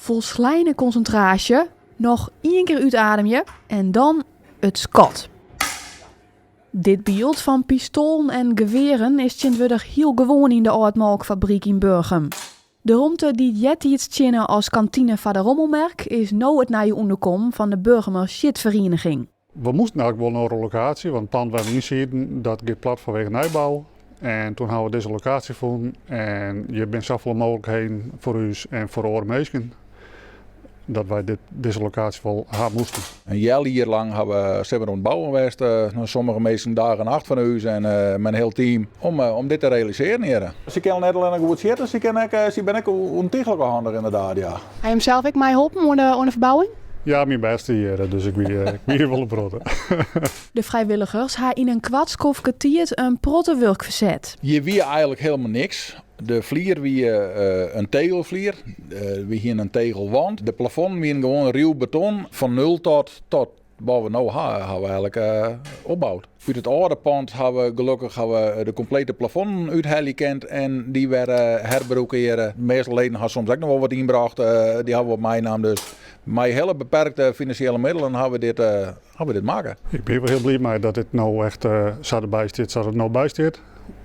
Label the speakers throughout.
Speaker 1: Folsleine konsintraasje, noch ien kear útademje en dan it skot. Dit byld fan pistoalen en gewearen is tsjintwurdich hiel gewoan yn de âld molkfabryk yn Burgum. De romte dy't eartiids tsjinne as kantine foar de rommelmerk is no it nije ûnderkommen fan de Burgumer Sjitferieniging.
Speaker 2: We moasten eigentlik wol in oare lokaasje, want it pand wêr't we yn sieten, dat giet plat fanwege nijbou. En toen hawwe we dizze lokaasje fûn en hjir binne safolle mooglikheden foar ús en foar oare minsken, dat wy dit, dizze lokaasje wol ha moasten.
Speaker 3: In healjier lang hawwe we sille we oan it bouwen west, no sommige minsken dag en nacht fan ús en mei in hiel team, om, om dit te realisearjen hjir. Se kinne net allinnich goed sjitte, se kinne ek, sy binne ek ûntychlik handich inderdaad, ja.
Speaker 1: Ha je him sels ek meiholpen oan de, oan de ferbouwing?
Speaker 2: Ja, myn bêste hjir, dus ik wie, ik wie hjir wol in protte.
Speaker 1: De frijwilligers ha yn in koart skoftke tiid in protte wurk ferset.
Speaker 3: Hjir wie eigenlik hielendal niks. De flier wie in tegelflier. Wy hiene in tegelwand. De plafonnen wiene gewoan ruw beton. Fan nul tot, tot wat we no ha, ha we eigenlik opboud. Ut it âlde pand ha we gelokkich ha we de komplete plafonnen úthelje kind en dy wer herbrûke hjir. De measte leden ha soms ek noch wol wat ynbrocht, dy ha we wat meinaam. Dus mei hiele beperkte finansjele middelen ha we dit, ha we dit makke.
Speaker 2: Ik bin wol hiel bliid mei dat dit no echt sa derby stiet sa't it no by stiet.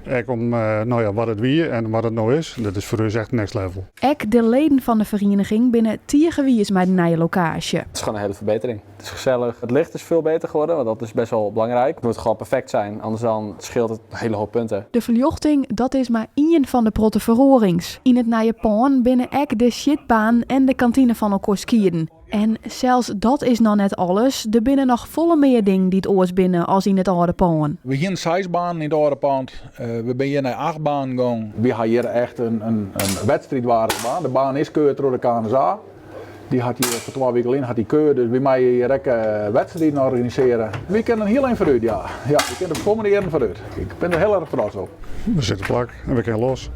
Speaker 2: Ek om no ja, wat it wie en wat it no is, dat is foar ús echt next level.
Speaker 1: Ek de leden fan de ferieniging binne tige wiis mei de nije lokaasje.
Speaker 4: Het is gewoon een hele verbetering. Het is gezellig. Het licht is veel beter geworden, want dat is best wel belangrijk. Het moet gewoon perfect zijn, anders dan scheelt het een hele hoop punten.
Speaker 1: De ferljochting, dat is mar ien fan de protte feroarings. Yn it nije pân binne ek de sjitbaan en de kantine fan elkoar skieden. En sels dat is noch net alles, der binne noch folle mear dingen dy't oars binne as yn it âlde pân.
Speaker 3: We hienen seis banen yn it âlde pand, we binne hjir nei acht banen gong. Wy ha hjir echt in wedstriidwaardige baan. De baan is keurd troch de KNSA. Dy hat hjir foar twa wiken lyn hat dy keurd, dus wy meie hjir ek wedstriden organisearje. Wy kinne in hiel ein foarút, ja. Ja, wy kinne de kommende jierren foarút. Ik bin der hiel erch trots op.
Speaker 2: We sitte plak en we kinne los.